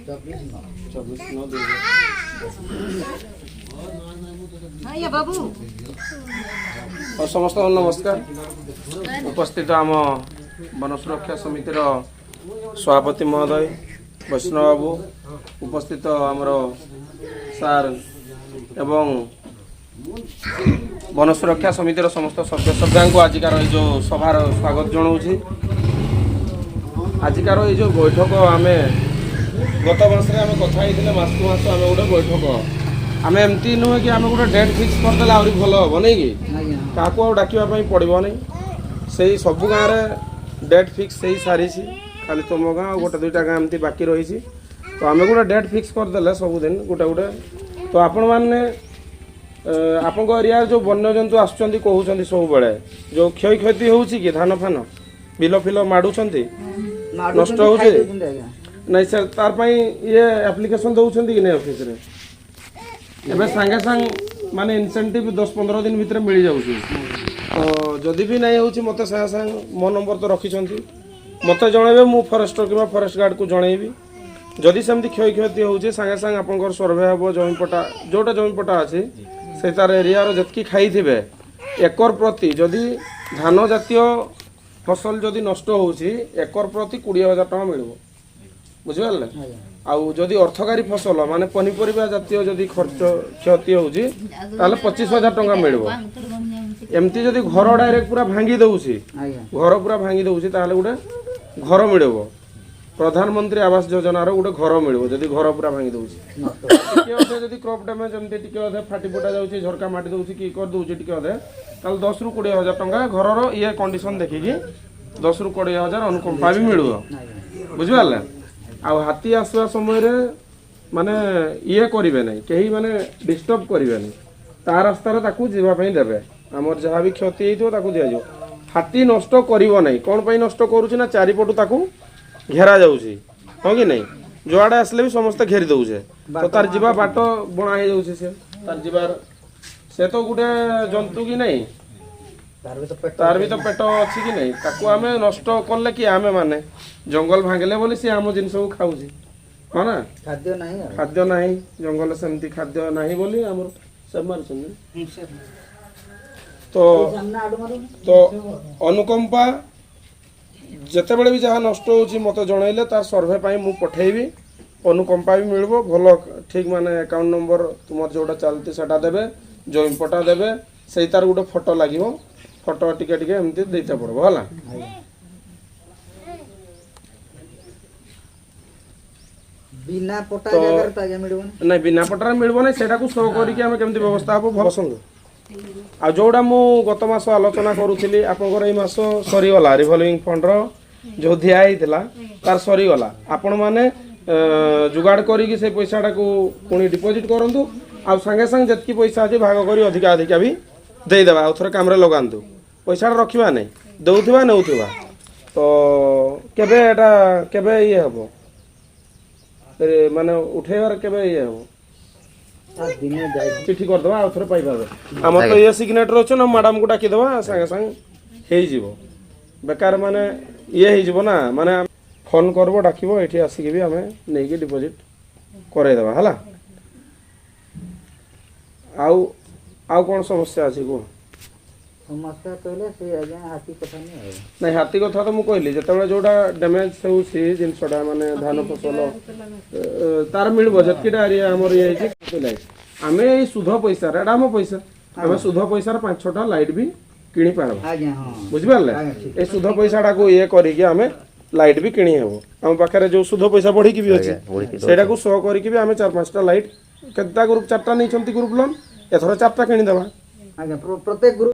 24/9। 24/9/2000। ବାବୁ। ସମସ୍ତଙ୍କୁ ନମସ୍କାର। ଉପସ୍ଥିତ ଆମ ବନ ସୁରକ୍ଷା ସମିତିର ସଭାପତି ମହୋଦୟ ବୈଷ୍ଣବ ବାବୁ, ଉପସ୍ଥିତ ଆମର ସାର୍ ଏବଂ ବନ ସୁରକ୍ଷା ସମିତିର ସମସ୍ତ ସଭ୍ୟ ସଭ୍ୟାଙ୍କୁ ଆଜିକାର ଏଇ ଯେଉଁ ସଭାର ସ୍ୱାଗତ ଜଣାଉଛି। ଆଜିକାର ଏଇ ଯେଉଁ ବୈଠକ, ଆମେ ଗତ ମାସରେ ଆମେ କଥା ହେଇଥିଲେ, ମାସକୁ ମାସ ଆମେ ଗୋଟେ ବୈଠକ, ଆମେ ଏମିତି ନୁହେଁ କି ଆମେ ଗୋଟେ ଡେଟ୍ ଫିକ୍ସ କରିଦେଲେ ଆହୁରି ଭଲ ହେବ, ନାଇଁ କି? ଆଜ୍ଞା। କାହାକୁ ଆଉ ଡାକିବା ପାଇଁ ପଡ଼ିବନି। ସେଇ ସବୁ ଗାଁରେ ଡେଟ୍ ଫିକ୍ସ ହେଇ ସାରିଛି। ଖାଲି ତୁମ ଗାଁ ଆଉ ଗୋଟେ ଦୁଇଟା ଗାଁ ଏମିତି ବାକି ରହିଛି। ତ ଆମେ ଗୋଟେ ଡେଟ୍ ଫିକ୍ସ କରିଦେଲେ ସବୁଦିନ ଗୋଟେ ଗୋଟେ, ତ ଆପଣମାନେ ଆପଣଙ୍କ ଏରିଆରେ ଯେଉଁ ବନ୍ୟଜନ୍ତୁ ଆସୁଛନ୍ତି କହୁଛନ୍ତି ସବୁବେଳେ, ଯେଉଁ କ୍ଷୟକ୍ଷତି ହେଉଛି କି, ଧାନ ଫାନ ବିଲ ଫିଲ ମାଡ଼ୁଛନ୍ତି, ନଷ୍ଟ ହେଉଛି? ଖାଇ ଆଜ୍ଞା। ନାଇଁ ସାର୍, ତାର ପାଇଁ ଇଏ ଆପ୍ଲିକେସନ୍ ଦେଉଛନ୍ତି କି ନାଇଁ ଅଫିସରେ? ଏବେ ସାଙ୍ଗେ ସାଙ୍ଗେ ମାନେ ଇନସେଣ୍ଟିଭ୍ 10-15 ଦିନ ଭିତରେ ମିଳିଯାଉଛି। ତ ଯଦି ବି ନାଇଁ ହେଉଛି, ମୋତେ ସାଙ୍ଗେ ସାଙ୍ଗେ, ମୋ ନମ୍ବର ତ ରଖିଛନ୍ତି, ମୋତେ ଜଣେଇବେ। ମୁଁ ଫରେଷ୍ଟର କିମ୍ବା ଫରେଷ୍ଟ ଗାର୍ଡ଼କୁ ଜଣେଇବି। ଯଦି ସେମିତି କ୍ଷୟକ୍ଷତି ହେଉଛି, ସାଙ୍ଗେ ସାଙ୍ଗେ ଆପଣଙ୍କର ସର୍ଭେ ହେବ। ଜମି ପଟା, ଯେଉଁଟା ଜମି ପଟା ଅଛି, ସେ ତାର ଏରିଆର ଯେତିକି ଖାଇଥିବେ, ଏକର ପ୍ରତି ଯଦି ଧାନ ଜାତୀୟ ଫସଲ ଯଦି ନଷ୍ଟ ହେଉଛି, ଏକର ପ୍ରତି 20,000 ଟଙ୍କା ମିଳିବ, ବୁଝିପାରିଲେ? ଆଉ ଯଦି ଅର୍ଥକାରୀ ଫସଲ ମାନେ ପନିପରିବା ଜାତୀୟ ଯଦି ଖର୍ଚ୍ଚ କ୍ଷତି ହେଉଛି, ତାହେଲେ 25,000 ଟଙ୍କା ମିଳିବ। ଏମିତି ଯଦି ଘର ଡାଇରେକ୍ଟ ପୁରା ଭାଙ୍ଗି ଦେଉଛି, ଘର ପୁରା ଭାଙ୍ଗି ଦେଉଛି, ତାହେଲେ ଗୋଟେ ଘର ମିଳିବ, ପ୍ରଧାନମନ୍ତ୍ରୀ ଆବାସ ଯୋଜନାର ଗୋଟେ ଘର ମିଳିବ ଯଦି ଘର ପୁରା ଭାଙ୍ଗି ଦେଉଛି। ନଷ୍ଟ। ଟିକେ ଅଧେ ଯଦି କ୍ରପ୍ ଡ୍ୟାମେଜ୍, ଏମିତି ଟିକେ ଅଧେ ଫାଟି ଫୁଟା ଯାଉଛି, ଝରକା ମାଟି ଦେଉଛି କି କରିଦେଉଛି ଟିକେ ଅଧେ, ତାହେଲେ 10ରୁ 20 ହଜାର ଟଙ୍କା, ଘରର ଇଏ କଣ୍ଡିସନ ଦେଖିକି 10ରୁ 20 ହଜାର ଅନୁକମ୍ପା ବି ମିଳିବ, ବୁଝିପାରିଲେ? ଆଉ ହାତୀ ଆସିବା ସମୟରେ ମାନେ ଇଏ କରିବେ ନାହିଁ, କେହି ମାନେ ଡିଷ୍ଟର୍ବ କରିବେନି। ତା ରାସ୍ତାରେ ତାକୁ ଯିବା ପାଇଁ ଦେବେ। ଆମର ଯାହା ବି କ୍ଷତି ହେଇଥିବ ତାକୁ ଦିଆଯିବ। ହାତୀ ନଷ୍ଟ କରିବ ନାହିଁ। କ'ଣ ପାଇଁ ନଷ୍ଟ କରୁଛି ନା ଚାରିପଟୁ ତାକୁ ଘେରା ଯାଉଛି, ହଁ କି ନାହିଁ? ଯୁଆଡ଼େ ଆସିଲେ ବି ସମସ୍ତେ ଘେରି ଦଉଛେ, ତ ତାର ଯିବା ବାଟ ବଣା ହେଇଯାଉଛି। ସେ ତାର ଯିବାର, ସେ ତ ଗୋଟେ ଜନ୍ତୁ କି ନାହିଁ? ତାର ବି ତ ପେଟ। ତାର ବି ତ ପେଟ ଅଛି କି ନାହିଁ? ତାକୁ ଆମେ ନଷ୍ଟ କଲେ କି ଆମେ ମାନେ ଜଙ୍ଗଲ ଭାଙ୍ଗିଲେ ବୋଲି ସେ ଆମ ଜିନିଷକୁ ଖାଉଛି, ହଁ ନା? ଖାଦ୍ୟ ନାହିଁ ଆଉ। ଖାଦ୍ୟ ନାହିଁ ଜଙ୍ଗଲ, ସେମିତି ଖାଦ୍ୟ ନାହିଁ ବୋଲି ଆମର ସେ ମାରୁଛନ୍ତି। ତ ସାମ୍ନା ଆଡୁ ମାରୁ। ତ ଅନୁକମ୍ପା ଯେତେବେଳେ ବି ଯାହା ନଷ୍ଟ ହେଉଛି ମୋତେ ଜଣେଇଲେ ତାର ସର୍ଭେ ପାଇଁ ମୁଁ ପଠେଇବି। ଅନୁକମ୍ପା ବି ମିଳିବ ଭଲ ଠିକ୍, ମାନେ ଆକାଉଣ୍ଟ ନମ୍ବର ତୁମର ଯେଉଁଟା ଚାଲିଛି ସେଟା ଦେବେ, ଜମି ପଟା ଦେବେ, ସେଇ ତାର ଗୋଟେ ଫଟୋ ଲାଗିବ, ଫଟୋ ଟିକେ ଟିକେ ଏମିତି ଦେଇତେ ପଡ଼ିବ, ହେଲା? ବିନା ପଟା ଜାଗାରେ ତ ଆଜ୍ଞା ମିଳିବନି। ନାଇଁ, ବିନା ପଟାରେ ମିଳିବ ନାହିଁ। ସେଇଟାକୁ ଶୋ କରିକି ଆମେ କେମିତି ବ୍ୟବସ୍ଥା ହେବ ବସନ୍ତୁ। ଆଉ ଯେଉଁଟା ମୁଁ ଗତ ମାସ ଆଲୋଚନା କରୁଥିଲି, ଆପଣଙ୍କର ଏଇ ମାସ ସରିଗଲା, ରିଭଲଭିଂ ଫଣ୍ଡର ଯେଉଁ ଦିଆ ହେଇଥିଲା ତାର ସରିଗଲା। ଆପଣମାନେ ଯୋଗାଡ଼ କରିକି ସେଇ ପଇସାଟାକୁ ପୁଣି ଡିପୋଜିଟ୍ କରନ୍ତୁ। ଆଉ ସାଙ୍ଗେ ସାଙ୍ଗେ ଯେତିକି ପଇସା ଅଛି ଭାଗ କରି ଅଧିକା ଅଧିକା ବି ଦେଇଦେବା, ଆଉ ଥରେ କାମରେ ଲଗାନ୍ତୁ। ପଇସାଟା ରଖିବା ନାହିଁ, ଦେଉଥିବା ନେଉଥିବା। ତ କେବେ ଏଟା କେବେ ଇଏ ହେବ, ମାନେ ଉଠେଇବାର କେବେ ଇଏ ହେବ? ସାର୍, ଦିନେ ଯାଇ ଚିଠି କରିଦେବା, ଆଉ ଥରେ ପାଇପାରିବେ। ଆମର ତ ଇଏ ସିଗ୍ନେଚର ଅଛି ନା, ମ୍ୟାଡ଼ାମକୁ ଡାକିଦେବା, ସାଙ୍ଗେ ସାଙ୍ଗେ ହେଇଯିବ। ବେକାର ମାନେ ଇଏ ହେଇଯିବ ନା, ମାନେ ଫୋନ୍ କରିବ, ଡାକିବ, ଏଇଠି ଆସିକି ବି ଆମେ ନେଇକି ଡିପୋଜିଟ୍ କରେଇଦେବା, ହେଲା? ଆଉ ଆଉ କ'ଣ ସମସ୍ୟା ଅଛି କୁହ। ସମସ୍ୟା କହିଲେ ସେଇ ଆଜ୍ଞା ହାତୀ କଥା ନି ଆଉ। ନାଇଁ, ହାତୀ କଥା ତ ମୁଁ କହିଲି। ଯେତେବେଳେ ଯୋଉଟା ଡ୍ୟାମେଜ୍ ହେଉଛି ଜିନିଷଟା, ମାନେ ଧାନ ଫସଲ, ତାର ମିଳିବ ଯେତିକିଟା ଏରିଆ ଆମର ଇଏ ହେଇଛି। ଲାଇଟ୍ ଆମେ ଏଇ ସୁଧ ପଇସାରେ, ଏଇଟା ଆମ ପଇସା, ଆମେ ସୁଧ ପଇସାରେ ପାଞ୍ଚ ଛଅଟା ଲାଇଟ୍ ବି କିଣି ପାରବା। ଆଜ୍ଞା ହଁ। ବୁଝିପାରିଲେ? ଆଜ୍ଞା, ଠିକ। ଏଇ ସୁଧ ପଇସାଟାକୁ ଇଏ କରିକି ଆମେ ଲାଇଟ୍ ବି କିଣି ହେବ। ଆମ ପାଖରେ ଯୋଉ ସୁଧ ପଇସା ବଢିକି ବି ଅଛି, ଆଜ୍ଞା, ବଢିକି ତ। ସେଇଟାକୁ ଶୋ କରିକି ବି ଆମେ ଚାରି ପାଞ୍ଚଟା ଲାଇଟ୍, କେତେଟା ଗ୍ରୁପ୍ ଚାରିଟା ନେଇଛନ୍ତି ଗ୍ରୁପ୍ ଲୋନ୍, ଏଥର ଚାରିଟା କିଣିଦେବା। ଆଜ୍ଞା, ପ୍ରତ୍ୟେକ ଗ୍ରୁପ